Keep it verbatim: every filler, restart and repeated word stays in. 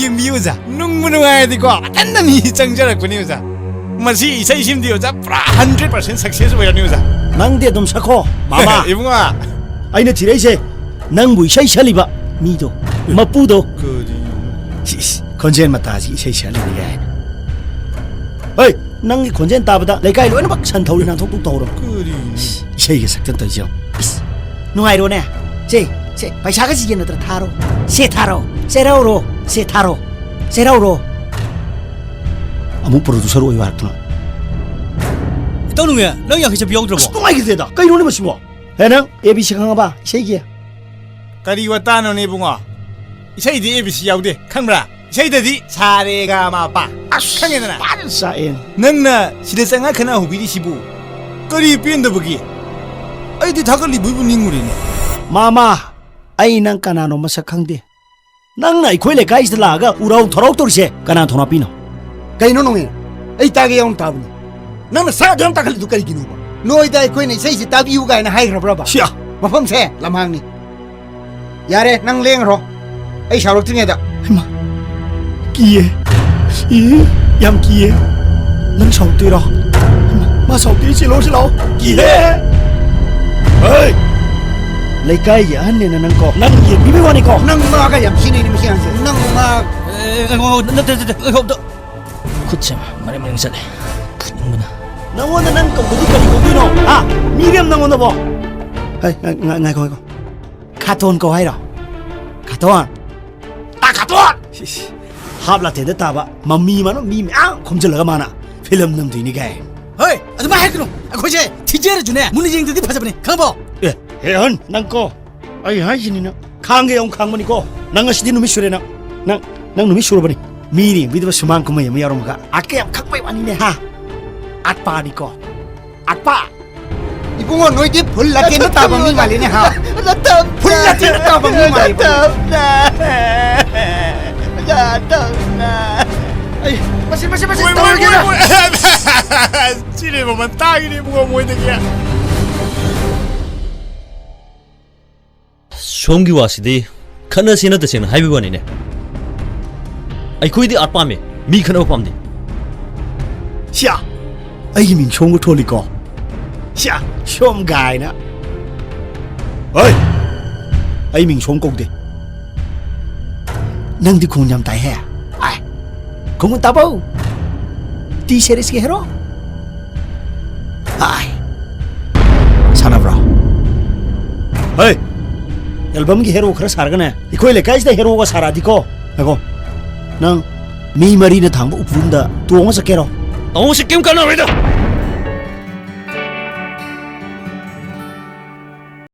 ꯌꯦꯡꯕꯤꯌꯨ ꯑꯣꯖꯥ, ꯅꯨꯡꯕꯨ ꯅꯨꯡꯉꯥꯏꯔꯗꯤꯀꯣ ꯃꯊꯟꯇ ꯃꯤ ꯆꯪꯖꯔꯛꯄꯅꯤ ꯑꯣꯖꯥ꯫ ꯃꯁꯤ ꯏꯁꯩꯁꯤꯃꯗꯤ ꯑꯣꯖꯥ ꯄꯨꯔꯥ ꯍꯟꯗ꯭ꯔꯦꯠ ꯄꯥꯔꯁꯦꯟ ꯁꯛꯁꯦꯁ ꯑꯣꯏꯔꯅꯤ ꯑꯣꯖꯥ꯫ ꯅꯪꯗꯤ ꯑꯗꯨꯝ ꯁꯛꯈꯣ ꯃꯥꯃ꯫ ꯏꯕꯨꯡꯉꯣ, ꯑꯩꯅ ꯊꯤꯔꯛꯏꯁꯦ ꯅꯪꯕꯨ ꯏꯁꯩ ꯁꯛꯂꯤꯕ ꯃꯤꯗꯣ, ꯃꯄꯨꯗꯣ꯫ ꯀꯔꯤꯅꯣ? ꯁꯤ, ꯏꯁ, ꯈꯣꯟꯖꯦꯜ ꯃꯇꯥꯁꯤ ꯏꯁꯩ ꯁꯛꯂꯤꯅꯤ ꯀꯥꯏꯅ꯫ ꯍꯣꯏ, ꯅꯪꯒꯤ ꯈꯣꯟꯖꯦꯜ ꯇꯥꯕꯗ ꯂꯩꯀꯥꯏ ꯂꯣꯏꯅꯃꯛ ꯁꯟ ꯊꯧꯔꯤ ꯅꯥꯟꯊꯣꯛ ꯊꯣꯛ ꯇꯧꯔꯣ꯫ ꯀꯔꯤꯅꯣ? ꯏꯁꯩꯒ ꯁꯛꯇꯅ ꯇꯧꯔꯤꯁꯦ ꯌꯦꯡꯉꯣ꯫ ꯏꯁ, ꯅꯨꯡꯉꯥꯏꯔꯣꯅꯦ? ꯁꯦ, ꯁꯦ, ꯄꯩꯁꯥꯒ ꯁꯤꯖꯤꯟꯅꯗ꯭ꯔ ꯊꯥꯔꯣ꯫ ꯁꯦ ꯊꯥꯔꯣ, ꯆꯦꯔꯧꯔꯣ, ꯁꯦ ꯊꯥꯔꯣ, ꯆꯦꯔꯧꯔꯣ꯫ ꯑꯃꯨꯛ ꯄ꯭ꯔꯣꯗ꯭ꯌꯨꯁꯔ ꯑꯣꯏꯌꯨ ꯍꯥꯏꯔꯛꯇꯅ꯫ ꯏꯇꯥꯎ ꯅꯨꯡꯉꯥꯏ, ꯅꯪ ꯌꯥꯡꯈꯩ ꯆꯠꯄꯤ ꯌꯥꯎꯗ꯭ꯔꯕꯣ? ꯑꯁ, ꯅꯨꯡꯉꯥꯏꯈꯤꯗꯦꯗ꯫ ꯀꯩꯅꯣꯅꯦ ꯃꯁꯤꯕꯣ? ꯍꯦ, ꯅꯪ ꯑꯦ ꯕꯤ ꯁꯤ ꯈꯪꯉꯕ? ꯏꯁꯩꯒꯤ? ꯀꯔꯤ ꯋꯥꯇꯥꯅꯣꯅꯦ ꯏꯕꯨꯡꯉꯣ? ꯏꯁꯩꯗꯤ ꯑꯦ ꯕꯤ ꯁꯤ ꯌꯥꯎꯗꯦ, ꯈꯪꯕ꯭ꯔꯥ? ꯏꯁꯩꯗꯗꯤ ꯁꯥ ꯔꯦ ꯒ ꯃ ꯄ꯫ ꯑꯁ, ꯈꯪꯉꯦꯗꯅ? ꯐꯖꯅ ꯆꯥꯛꯑꯦꯅꯦ꯫ ꯅꯪꯅ ꯁꯤꯗ ꯆꯪꯉꯛ ꯈꯠꯅ ꯍꯧꯕꯤꯔꯤꯁꯤꯕꯨ ꯀꯔꯤ ꯄꯦꯟꯗꯕꯒꯤ? ꯑꯩꯗꯤ ꯊꯥꯒꯠꯂꯤꯕꯣꯏꯕꯨ ꯅꯤꯡꯉꯨꯔꯦꯅꯦ꯫ ꯃꯥꯃ, ꯑꯩ ꯅꯪ ꯀꯅꯥꯅꯣ ꯃꯁꯛ ꯈꯪꯗꯦ꯫ ꯅꯪꯅ ꯑꯩꯈꯣꯏ ꯂꯩꯀꯥꯏꯁꯤꯗ ꯂꯥꯛꯑꯒ ꯎꯔꯥꯎ ꯊꯔꯥꯎ ꯇꯧꯔꯤꯁꯦ ꯀꯅꯥ ꯊꯧꯅꯥ ꯄꯤꯅꯣ? ꯀꯩꯅꯣ ꯅꯣꯡꯉꯦ? ꯑꯩ ꯇꯥꯒꯦ ꯌꯥꯎꯅ ꯇꯥꯕꯅꯤ꯫ ꯅꯪꯅ ꯁꯥ ꯑꯗꯨ ꯌꯥꯝ ꯇꯥꯈꯠꯂꯤꯗꯨ ꯀꯔꯤꯒꯤꯅꯣꯕ? ꯅꯣꯏꯗ ꯑꯩꯈꯣꯏꯅ ꯏꯁꯩꯁꯤ ꯇꯥꯕꯤꯌꯨ ꯀꯥꯏꯅ ꯍꯥꯏꯈ꯭ꯔꯕ꯭ꯔꯕ? ꯁꯤꯌꯥ! ꯃꯐꯝꯁꯦ ꯂꯝꯍꯥꯡꯅꯤ꯫ ꯌꯥꯔꯦ, ꯅꯪ ꯂꯦꯡꯈ꯭ꯔꯣ꯫ ꯑꯩ ꯁꯥꯎꯔꯛꯇ꯭ꯔꯤꯉꯩꯗ꯫ ꯍꯩꯃꯥ! ꯀꯤꯌꯦ꯫ ꯏ, ꯌꯥꯝ ꯀꯤꯌꯦ꯫ ꯅꯪ ꯁꯥꯎꯔꯛꯇꯣꯏꯔꯣ? ꯍꯩꯃꯥ! ꯃꯥ ꯁꯥꯎꯔꯛꯇꯣꯏ, ꯆꯦꯜꯂꯣ, ꯆꯦꯜꯂꯣ꯫ ꯀꯤꯌꯦ꯫ ꯍꯦ! ꯂꯩꯀꯥꯏꯒꯤ ꯑꯍꯟꯅꯦꯅ ꯅꯪ ꯀꯣ꯫ ꯅꯪ ꯌꯦꯡꯕꯤꯕꯩ ꯋꯥꯅꯤꯀꯣ꯫ ꯅꯪ ꯃꯥꯒ ꯌꯥꯝ ꯁꯤꯟꯅꯩꯅꯦ ꯃꯁꯤ ꯑꯉꯥꯡꯁꯦ꯫ ꯅꯪ ꯃꯥ ꯑꯦ, ꯉꯥꯏꯈꯣ, ꯉꯥꯏꯈꯣ, ꯅꯠꯇꯦ, ꯅꯠꯇꯦ, ꯉꯥꯏꯈꯣ, ꯑꯝꯇ꯫ ꯈꯨꯠꯁꯦ ꯃꯔꯦꯡ ꯃꯔꯦꯡ ꯆꯠꯂꯦ꯫ ꯐꯨꯅꯤꯡꯕꯅ꯫ ꯅꯪꯉꯣꯟꯗ ꯅꯪ ꯀꯧꯕꯗꯤ ꯀꯔꯤ ꯀꯧꯗꯣꯏꯅꯣ? ꯍꯥ? ꯃꯤꯔꯦꯝ ꯅꯪꯉꯣꯟꯗꯕꯣ? ꯍꯩ, ꯉꯥꯏ-, ꯉꯥꯏ-, ꯉꯥꯏꯈꯣ, ꯉꯥꯏꯈꯣ꯫ ꯈꯥꯇꯣꯟ ꯀꯧ ꯍꯥꯏꯔꯣ? ꯈꯥꯇꯣꯟ꯫ ꯇꯥ ꯈꯥꯇꯣꯟ! ꯁꯤꯁ, ꯍꯥꯞ ꯂꯥꯇꯦꯟꯗ ꯇꯥꯕ ꯃꯃꯤ ꯃꯥꯟꯕ ꯃꯤ ꯃꯌꯥꯝ ꯈꯣꯝꯖꯤꯜꯂꯒ ꯃꯥꯅ ꯐꯤꯂꯝ ꯅꯝꯗꯣꯏꯅꯤ ꯀꯥꯏ꯫ ꯍꯣꯏ, ꯑꯗꯨꯃꯥꯏ ꯍꯥꯏꯒꯅꯨ꯫ ꯑꯩꯈꯣꯏꯁꯦ ꯊꯤꯖꯔꯁꯨꯅꯦ, ꯃꯨꯟꯅ ꯌꯦꯡꯗ꯭ꯔꯗꯤ ꯐꯖꯕꯅꯤ, ꯈꯪꯉꯕꯣ? ꯑꯦ, ꯍꯦ, ꯍꯟ, ꯅꯪ ꯀꯣ꯫ ꯑꯩ ꯍꯥꯏꯁꯤꯅꯤ ꯅꯪ꯫ ꯈꯥꯡꯒꯦ ꯑꯃꯨꯛ ꯈꯥꯡꯕꯅꯤꯀꯣ꯫ ꯅꯪ ꯉꯁꯤꯗꯤ ꯅꯨꯃꯤꯠ ꯁꯨꯔꯦ ꯅꯪ꯫ ꯅꯪ, ꯅꯪ ꯅꯨꯃꯤꯠ ꯁꯨꯔꯕꯅꯤ꯫ ꯃꯤꯅ ꯌꯦꯡꯕꯤꯗꯕ ꯁꯨꯃꯥꯡ ꯀꯨꯝꯍꯩ ꯑꯃ ꯌꯥꯎꯔꯝꯃꯒ ꯑꯥꯔꯠꯀ ꯌꯥꯝ ꯈꯪꯕꯩ ꯋꯥꯅꯤꯅꯦ, ꯍꯥ? ꯑꯥꯔꯠꯄꯥꯅꯤꯀꯣ꯫ ꯑꯥꯔꯠꯄꯥ꯫ ꯏꯕꯨꯡꯉꯣ, ꯅꯣꯏꯗꯤ ꯐꯨꯜ ꯂꯥꯇꯦꯟꯗ ꯇꯥꯕ ꯃꯤ ꯃꯥꯜꯂꯦꯅꯦ, ꯍꯥ? ꯐꯨꯜ ꯂꯥꯇꯦꯟꯗ ꯇꯥꯕ ꯃꯤ ꯃꯥꯜꯂꯦ, ꯏꯕꯨꯡꯉꯣ꯫ ꯑꯩ, ꯃꯁꯤ, ꯃꯁꯤ, ꯃꯁꯤ ꯃꯣꯏ, ꯃꯣꯏ, ꯇꯧꯔꯒꯦꯗ꯫ ꯃꯣꯏ, ꯃꯣꯏ꯫ ꯁꯤꯅꯦ ꯃꯃꯜ ꯇꯥꯡꯉꯤꯅꯦ, ꯏꯕꯨꯡꯉꯣ, ꯃꯣꯏꯗꯒꯤ꯫ ꯁꯣꯝꯒꯤ ꯋꯥꯁꯤꯗꯤ ꯈꯠꯅꯁꯦꯅ ꯇꯁꯦꯡꯅ ꯍꯥꯏꯕꯒꯤ ꯋꯥꯅꯤꯅꯦ꯫ ꯑꯩꯈꯣꯏꯗꯤ ꯑꯥꯔꯠ ꯄꯥꯝꯃꯦ, ꯃꯤ ꯈꯠꯅꯕ ꯄꯥꯝꯗꯦ꯫ ꯁꯤꯌꯥ! ꯑꯩꯒꯤ ꯃꯤꯡ ꯁꯣꯝꯒ ꯊꯣꯜꯂꯤꯀꯣ꯫ ꯁꯤꯌꯥ! ꯁꯣꯝ ꯒꯥꯏꯅ꯫ ꯍꯣꯏ! ꯑꯩ ꯃꯤꯡ ꯁꯣꯝ ꯀꯧꯗꯦ꯫ ꯅꯪꯗꯤ ꯈꯣꯟ ꯌꯥꯝ ꯇꯥꯏꯍꯦ꯫ ꯑꯥꯏ! ꯈꯣꯡꯒꯨꯟ ꯇꯥꯕꯧ! ꯇꯤ ꯁꯦꯔꯤꯁꯀꯤ ꯍꯦꯔꯣ? ꯑꯥꯏ! ꯁꯥꯟꯅꯕ꯭ꯔꯣ? ꯍꯩ! ꯑꯦꯜꯕꯝꯒꯤ ꯍꯦꯔꯣ ꯈꯔ ꯁꯥꯔꯒꯅꯦ, ꯑꯩꯈꯣꯏ ꯂꯩꯀꯥꯏꯁꯤꯗ ꯍꯦꯔꯣꯒ ꯁꯥꯔꯛꯑꯗꯤꯀꯣ꯫ ꯉꯥꯏꯈꯣ꯫ ꯅꯪ ꯃꯤ ꯃꯔꯤꯅ ꯊꯥꯡꯕ ꯎꯄꯨꯝꯗ ꯇꯣꯡꯉ ꯆꯠꯀꯦꯔꯣ? ꯇꯣꯡꯉ ꯆꯠꯀꯦ ꯀꯩꯝ ꯀꯥꯟꯅꯔꯣꯏꯗ꯫